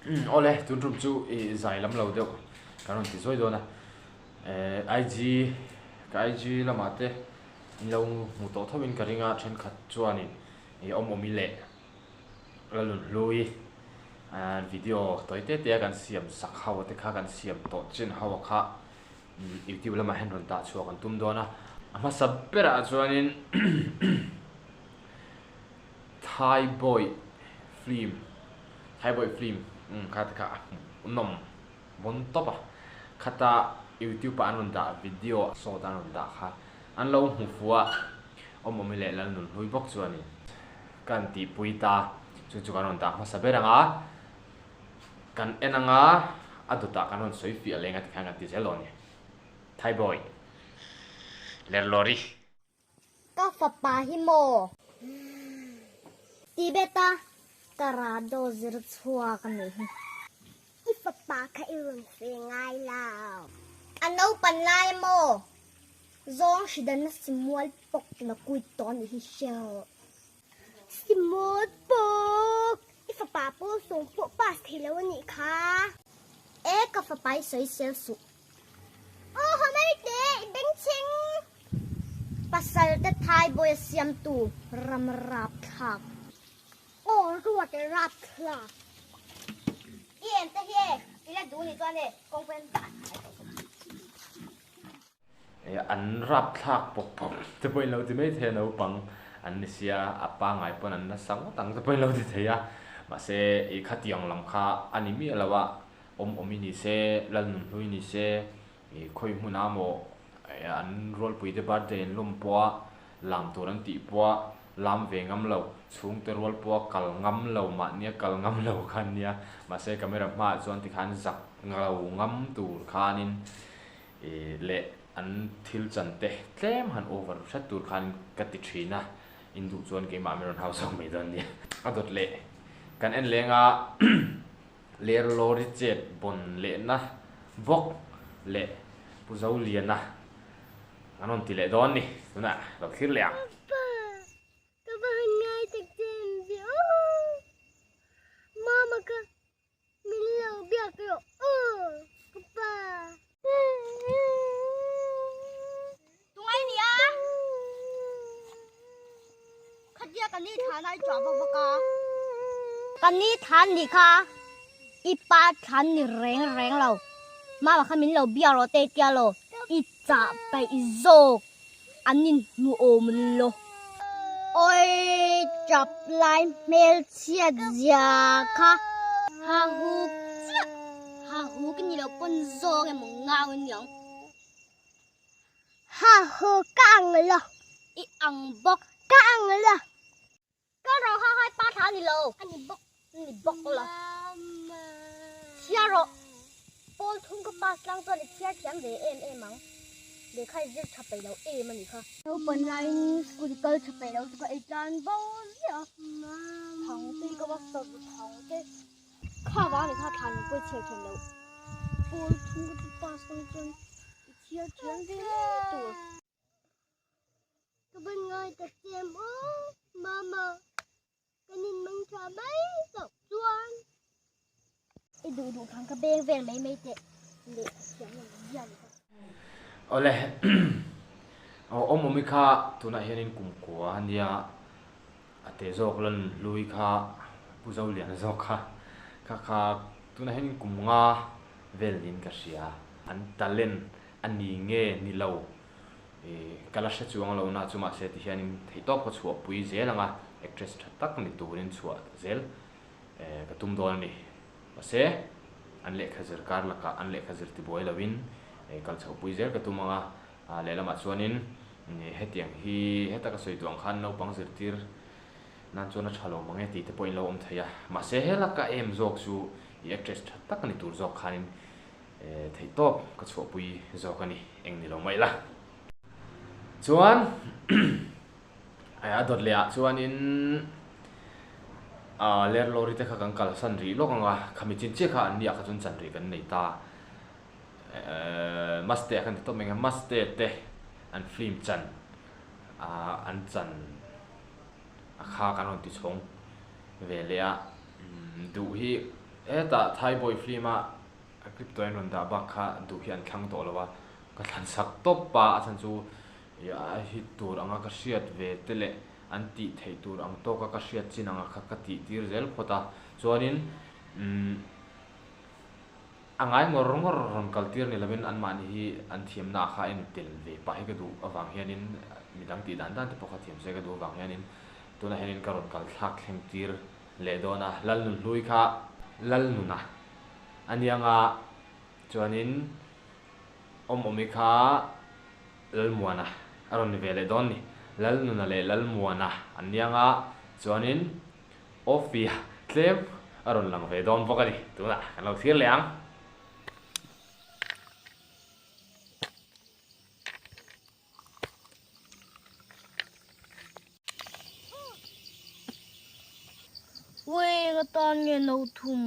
Awle, tun tum chu i zai lam lo deuh kan rawn ti zuai dawn a. IG, ka IG lamah te in lo hmu tawh tho in ka ring a, thenkhat chuanin i awm awm i leh Lalunhlui video tawi te te a kan siam sak ho te kha kan siam tawh chin ho a kha YouTube lamah hian rawn dah chhuah kan tum dawn a. A hmasa berah chuanin Thai Boy film Thai Boy film kha te kha a hmuhnawm bawn tawp a, khata YouTube ah an rawn dah video short an rawn dah kha an lo hmu fuh a, Awmawmi leh Lalnunhlui bawk chuanin kan tihpui ta, chu chu kan rawn dah hmasa ber ang a, kan en ang a, a dawtah kan rawn sawi fiah leng a tikhan kan ti zel dawn a ni. Thai Boy Lerlawri. Ka fapa hi maw? Tibet-a karate zir chhuak a nih hi. I fapa kha i rawn fe ngai lo. A naupan lai a maw? Zawng hridanna simual pawk na kuit tawh a nih hi hriat. Simual pawk! I fapa pawh sawm pawh pass thei lo a nih kha. E, ka fapa i sawi sel suh. Aw haw mai teh, i bengchheng! Pasal te thaibawi a siamtu ram rapthlak. Aw ruat e rapthlak. I em te hi e, i la duh ni chuan e, kawngpui an dah hnai tawh bawk. An rapthlak pawp pawp te pawhin lo ti mai thei a, naupang an ni sia, a pangngai pawn an nasa ngawt ang te pawhin lo ti thei a, mahse i khatiang lam kha a ni miah lo a, Awm awm i ni se, Lalnunhlui ni se, i khawi hmunah maw an rualpuite birthday an lawm pawh a, lam tur an tih pawh a, lam ve ngam lo, chhungte rual pawh a kal ngam lo, mahnia kal ngam lo kha an nia. Mahse camera hmaah chuan tikhan zak lo ngam tur khanin i leh an thil chan te tlem han over hret tur khanin ka ti thin a, in duh chuan keimah min rawn hau zawk mai dawn nia. A dawt leh kan en leng a. Ler lawri chet bawn lehna bawk leh Pu Zoliana an rawn ti leh dawn ni, tunah lo thlir leh ang. Pa, ka va han ngai tak che em ve aw. Mama ka min lo biak rawh aw ka pa. Tungai nia. Khatia ka ni thlan a i chhuah vak vak a. Ka ni thlan nih kha i pa thlan ni reng reng lo. Mama kha min lo biak rawh te tia lo i chah paih zawk an in hmu awm lo. Awi chap lai hmel chhiat zia kha ha huk chiah ha huk ni lo pawn zawk emaw ngau aniang. Ha hu ka ang lo. I ang bawk. Ka ang lo. Ka ro ha hai pa tha ni lo. A ni bawk. Ni bawk lo. Chhiar rawh. Pawl thum ka pass tlang chuan i chhiar thiam ve em em ang. Lehkha i zir tha peih lo em a nih kha. Naupan laiin school i kal tha peih lo chu ka ei tan bo ziah a. Thang te hi ka va sa thang te. Kha vang ni kha thlan pawh i chhiar thiam lo. Pawl thum ka chu pass tlang chuan i chhiar thiam ve mai tur. Ka ban ngai tak che em aw mama kan in mang tha mai loh chuan. I duh duh thang ka beng vel mai mai teh leh a thiam lo zia ni kha. Awle awm awmi kha tunah hianin kumkua a nia A te zawk lan hlui kha Pu Zoliana zawk kha kha kha tunah hian kum nga vel niin ka hria. An talent a ni nge ni lo ih ka la hre chuang lo na chu mahse ti hianin theihtawp ka chhuahpui zel ang a, actress tha tak ni turin chhuah zel eh ka tum dawn a ni. Mahse an lehkha zir kar lakah an lehkha zir tibuai loin eh kal chhohpui zel ka tum ang a. A lehlamah chuanin hetiang hi heta ka sawi duh ang khan naupang zirtir nan chuan a tha lo mang e tih te pawhin lo awm thei a. Mahse helaka em zawk chu i actress tha tak ni tur zawk khanin theihtawp ka chhuahpui zawk a ni, eng ni lo mai la. Chuan a dawt lehah chuanin ler lawri te kha kan kalsan rih lawk ang a, khami chin chiah kha an ni ah kha chuan chan rih kan nei ta. Maste a kan ti tawp mai ang a, Maste te an film chan ah an chan a kha kan rawn ti chhawng ve leh a, duh hi Hetah Thai boy film a crypto in rawn dah bak kha duh hi an thlang tawh lo a, ka thlan sak tawp a, a chhan chu a hit tur anga ka hriat ve te leh an tih theih tur ang tawka ka hriat chin anga kha ka tih tir zel phawt a, chuanin umm a ngai ngawr ngawr rawn kal tir ni lovin anmahni hi an thiamna ah kha en tel ve pah hi ka duh avang hianin midang tih dan dan te pawh kha thiam se ka duh avang hianin tunah hianin ka rawn kal thlak thleng tir leh dawn a, Lalnunhlui kha Lalnuna a niang a, chuanin Awmawmi kha Lalmuana a rawn ni ve leh dawn ni. Lalnuna leh Lalmuana an niang a, chuanin Awfia tlem a rawn lang ve dawn bawk a ni. Tunah kan lo thlir leh ang. Ui ka tan nge no thum.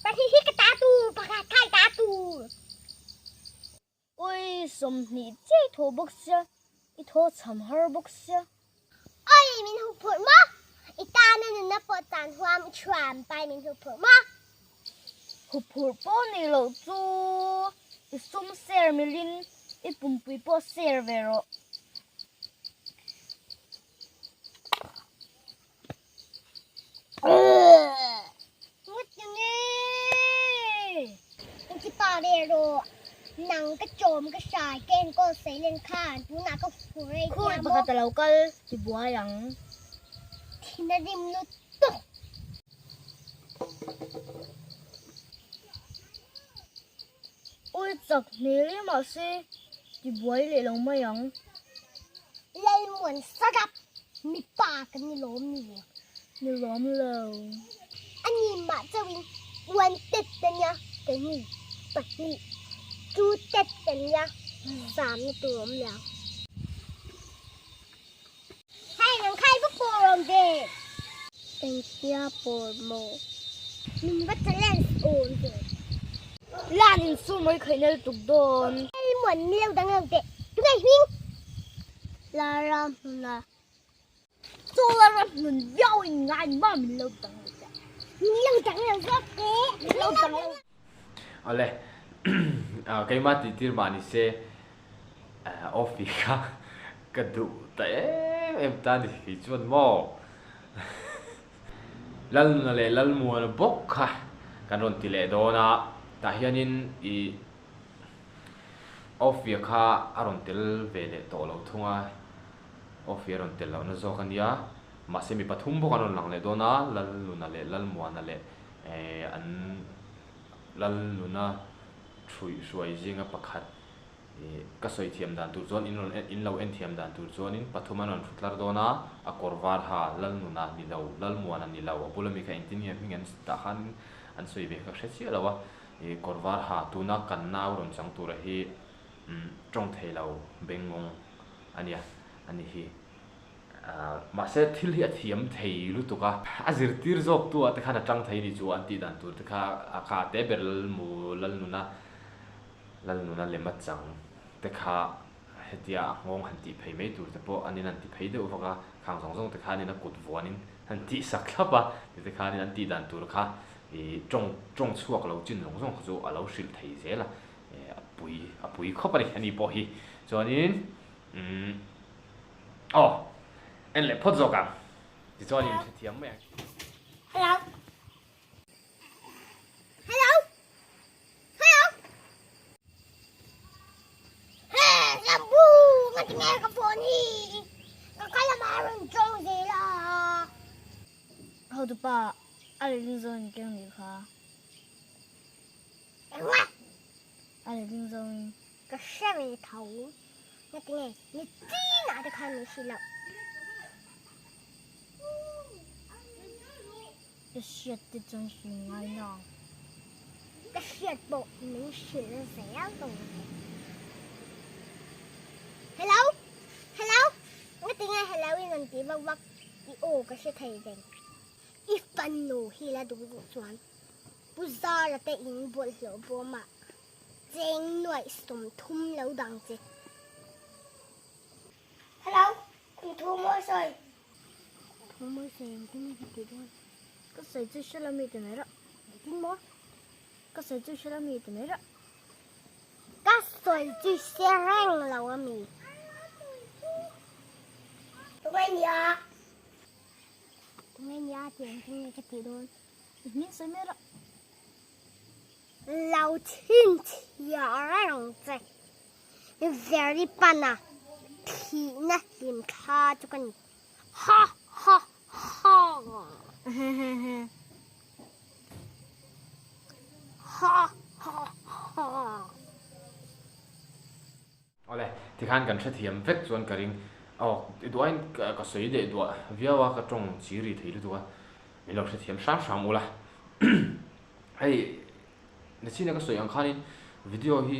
Pahnih hi ka ta tur, pakhat kha i ta tur. Ui 20 chiah i thaw bawk sia, i thaw cham har bawk sia. Oi min hu phurh maw? I tana nunna pawh tan huam i thuam pai min hu phurh maw? Hu phurh pawh ni loh chu i sum ser milin i pumpui pawh ser ve rawh. Ngut nge? Inti pa ve rawh. Nang ka chawm ka hrai ka enkawl sei len khan tunah ka fur ei tia maw? Khawi pakhat a lo kal ti buai ang. Thin a rim lutuk. Ui chak hmel e mahse ti buai leh lo mai ang. Lalmuan sarap mipa kan ni lawm ni. Ni lawm lo. A ni mah chauhin one tet te nia keini pahnih two tet te nia zamna tur awm leh ang. Hei nang khai va pawr awm ve. Engtia pawr maw? Min va challenge awm ve. Lan in chu mai khaih nel tuk dawn. Hei muan ni lo dang lo teh. Tunge hming? Lara hmuna. Chu Lara hmun viau in ngai ma min lo dang lo teh. Min lo dang lo zawk teh. Min lo dang lo. Awle keimah tih tir mah ni se Awfi kha ka duh ta em em ta ni kei chuan maw Lalnuna leh Lalmuana bawk kha kan rawn ti leh dawn a, tah hianin ih Awfia kha a rawn tel ve leh tawh lo thung a, Awfia a rawn tel lohna zawk a nia, mahse mi pathum bawk an rawn lang leh dawn a, Lalnuna leh Lalmuana leh an Lalnuna Hruihhruai zinga pakhat ih ka sawi thiam dan tur chuan in rawn en in lo en thiam dan tur chuanin pathum an rawn thu tlar dawn a, a kawr var ha Lalnuna ni lo, Lalmuana ni lo, a bula mi kha engtin nge hming an tah khan an sawi ve kha ka hre chiah lo a, ih kawr var ha tuna kan nau rawn chang tura hi umm tawng thei lo bengngawng a nia a ni hi. Mahse thil hi a thiam thei lutuk a. A zirtir zawk tu ah te khan a tang thei ni chu an tih dan tur te kha a kha te ber Lalmu Lalnuna Lalnuna lema chang te kha hetia a nghawng han tih phei mai tur te pawh an in an ti phei deuh vak a, khang zawng zawng te khan in a kut vuan in han tih sak thlap a, ti te khan in an tih dan tur kha ih tawng tawng chhuak lo chin zawng zawng kha chu a lo hrilh thei zel a, a pui a pui khawp a ni ani pawh hi chuanin umm. Aw, en leh phawt zawk ang. Tichuan in hrethiam mai ang. Hello. Hello. Hello. Hey, Lambu, nga ti nge ka phone hi. Ka kal ama rawn tawng zel a. Hotupa, a lehling zawng in keng nih kha. Engah? A lehling zawng in. Ka hre ve tho. Nga ti nge ni chinah te khan min hrilh loh. Ka hriat te chuan hrilh ngai lo. Ka hriat pawh min hrilh zel lo. Hello? Hello? Nga ti nge hello in rawn ti vak vak i aw ka hre thei reng. I fanu hi la duh duh chuan Pu Zara te in bawlhhlawh bawmah Cheng nuaih 30 lo dang che. Hello, kum thu maw sawi? Mamawi sawi ang chu mi ka tih dawn. Ka sawi chu hre lo mi ti mai rawh. Engtin maw? Ka sawi chu hre lo mi ti mai rawh. Ka sawi chu hre reng lo a mi. Tunge nia? Tunge nia tih ang chu nge ka tih dawn. I hming sawi mai rawh. Lo chhinchhiah reng che. Very pana thihna hlim thla chu ka ni. Ha ha ha. Ha ha ha. Awle, tikhan kan hrethiam vek chuan ka ring. Aw, i duain ka sawi leh duah viau a, ka tawng chi ri thei lutuk a, min lo hrethiam hram hram ula. Hei, nachina ka sawi ang khanin video hi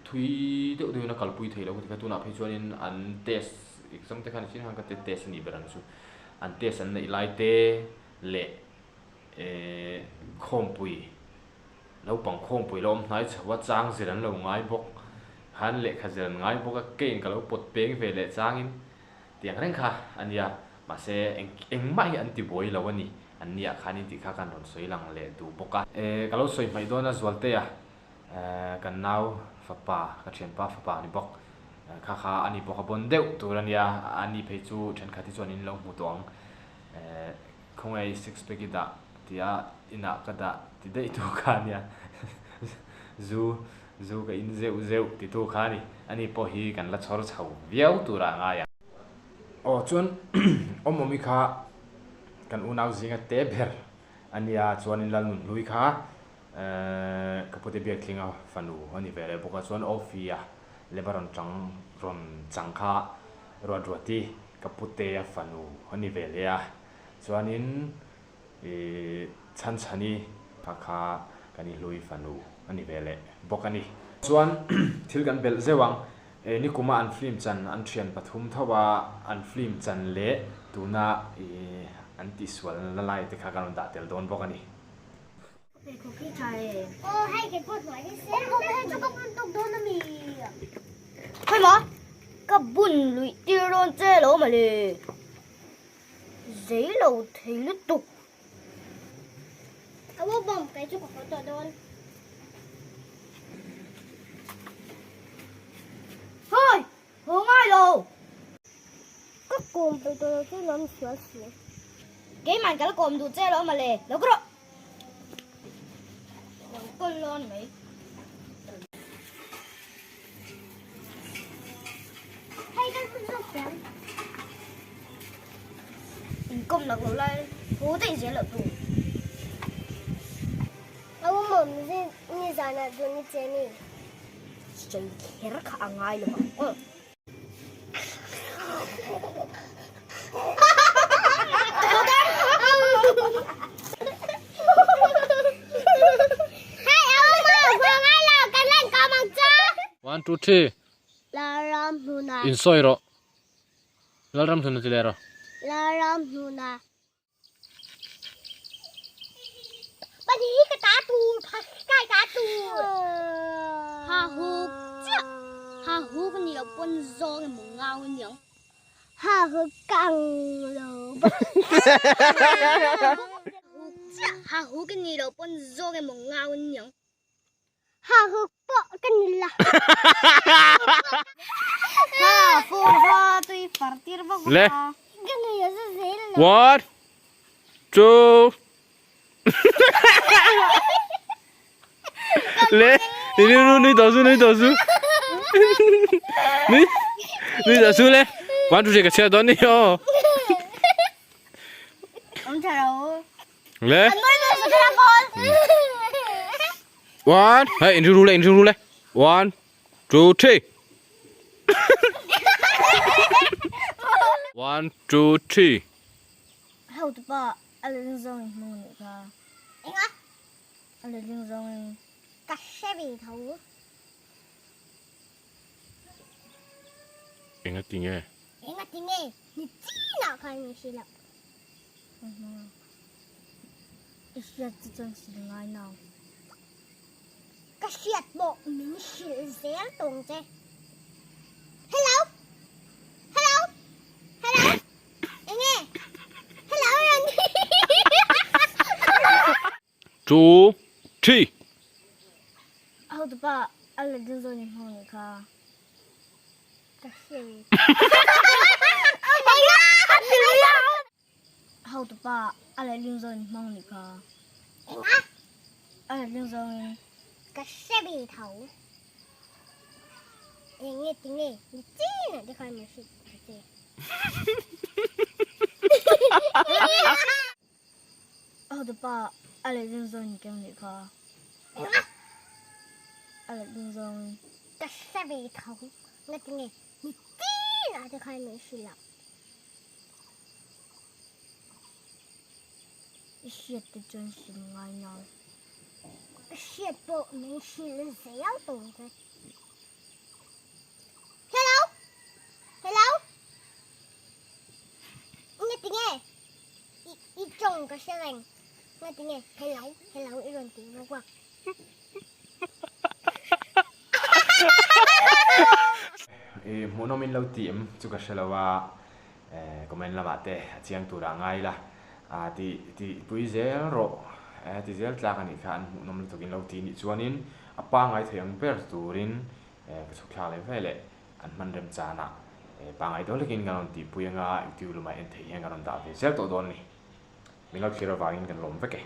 thui deuh deuhin a kalpui thei lo ka ti kha, tunah phei chuanin an test exam te kha nachina khan ka test a nih ber ang chu, an test an neih lai te leh ehh khawmpui naupang khawmpui lo awm hnai chho a, chang zir an lo ngai bawk, khan lehkha zir an ngai bawk a, keiin ka lo pawt peng ve leh changin tiang reng kha a nia, mahse eng engmah hi an ti buai lo a ni, an nia khanin tih kha kan rawn sawi lang leh duh bawk a. E ka lo sawi hmaih dawn a Zualtea kan nau fapa ka thianpa fapa a ni bawk, kha kha a ni bawk a bawn deuh tur a nia, a ni phei chu thenkhat hi chuan in lo hmu tawh ang. Khawngaih six pack i dah tia inah ka dah ti daih tu kha a nia zu zu ka in zeuh zeuh ti tu kha a ni ani pawh hi kan la chhawr chho viau turah a ngai ang. Aw chuan Awmawmi kha kan unau zinga te ber a nia chuanin Lalnunhlui kha ka pute Biaktlinga fanu a ni ve leh bawk a chuan Awfia leba rawn chang rawn chang kha Ruatruati ka putea fanu a ni ve leh a chuanin ih Chhanchhani kha kha kan ihlui fanu a ni ve leh bawk a ni. Chuan thil kan belh zeuh ang, eh nikuma an film chan an thian pathum tho a, an film chan leh tuna ih an tihsual na lai te kha kan rawn dah tel dawn bawk a ni. Ka bun luih tir dawn che lo mawle. Zei lo thei lutuk. A wo bawm kei chu ka haw tawh dawn. Hawi! Haw ngai lo! Ka kawm peih tawh lo che lawm sual si. Keimah ka la kawm duh che lo mawle. Lo ka rawh! Lo kawl lo a ni mai. Hei kan hmun zawk chiang. Inkawm lak loh lai haw daih zel loh tur. A awm ni zanah duh ni che mi. Sawi kher kha a ngai lo ang aw. One two three insawi rawh Lalramhluna ti leh rawh. Lalramhluna. Pahnih hi ka ta tur, kai ta tur. Ha huk chiah. Ha huk ni lo pawn zawng emaw ngau a niang. Ha huk kang lo bawk. Huk chiah. Ha huk ni lo pawn zawng emaw ngau a niang. Ha huk pawh ka ni la. Ha fur va tui far tir vak vak a. Ka nui a za zel lo. One, two. Le, ni nu nui tawh su nui tawh su. Nui nui tawh su le. One two three ka chhiat dawn ni aw. Awm tha lo. Le. One, hey, in ru le, in ru le. One, two, three. One, two, three. Hau tu pa a leng zawng in hmang nih kha. Enga? A leng zawng in. Ka hre ve tho. Enga tinge? Enga tinge? Ni chinah khan min hrilh loh. I hriat chu chuan hrilh ngai nau. Ka hriat pawh min hrilh zel tawng che. Hello! Hello! Hello! Enge? Hello! two, three. Hotupa, a let dun zawn i hmang nih kha. Ka hria ve. Hotupa, a let dun zawn i hmang nih kha. A let dun zawng in. Ka hre ve tho. Eng nge ti nge ni chin ah te khan min hrilh ta che. Hotupa, a let dun zawng in keng nih kha. A let dun zawng in. Ka hre ve tho. Nga ti nge ni chin ah te khan min hrilh a. I hriat te chuan hrilh ngai nau. Ka hriat pawh min hrilh zel tawh che. Hello! Hello! Nga ti nge? I i tawng ka hre reng. Nga ti nge? Hello, hello i rawn tih bawk a. I hmuhnawm in lo tih em chu ka hre lo a. Comment lamah te a chiang tur ah ngai la, ti ti pui zel rawh, ti zel tlak a nih kha an hmuhnawm lutuk in lo ti nih chuanin a pangngai thei ang ber turin ka chhuk thlak leh ve leh an hman rem chanah pangngai deuh hlekin kan rawn tihpui anga YouTube lamah en theih hian kan rawn dah ve zel tawh dawn a ni. Min lo thlir avangin kan lawm vek e.